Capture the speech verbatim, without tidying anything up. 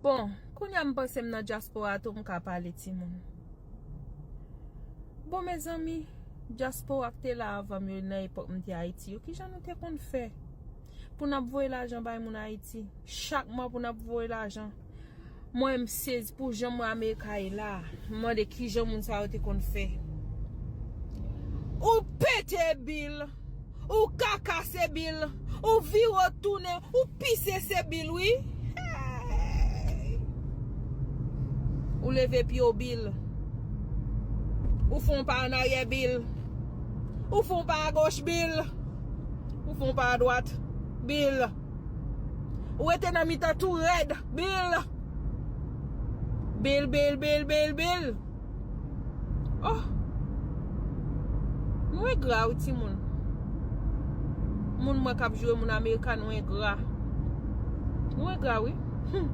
Bon, kounye a m panse m nan dyaspora tou, m ka pale timoun. Bon, mezanmi, dyaspora k te la avan m yo nan epòk m te Ayiti yo, kijan nou te konn fè pou n ap voye lajan bay moun Ayiti? Chak mwa pou n ap voye lajan. Mwen, m sezi pou jan mwen Amerika ye la. M mande kijan moun sa yo te konn fè. Ou pete bil, ou kaka se bil, ou vire w tounen, ou pise se bil, wi. Hey! Ou leve pye w, bil. Ou fè yon pa an aryè, bil. Ou fè yon pa agoch, bil. Ou fè yon pa adwat, bil. Ou rete nan mitan tou rèd, bil. Bil, bil, bil, bil, bil. Oh. Nou engra, wi, timoun. Moun mwen k ap joure moun Amerika, nou engra. Nou engra, wi. Hmm.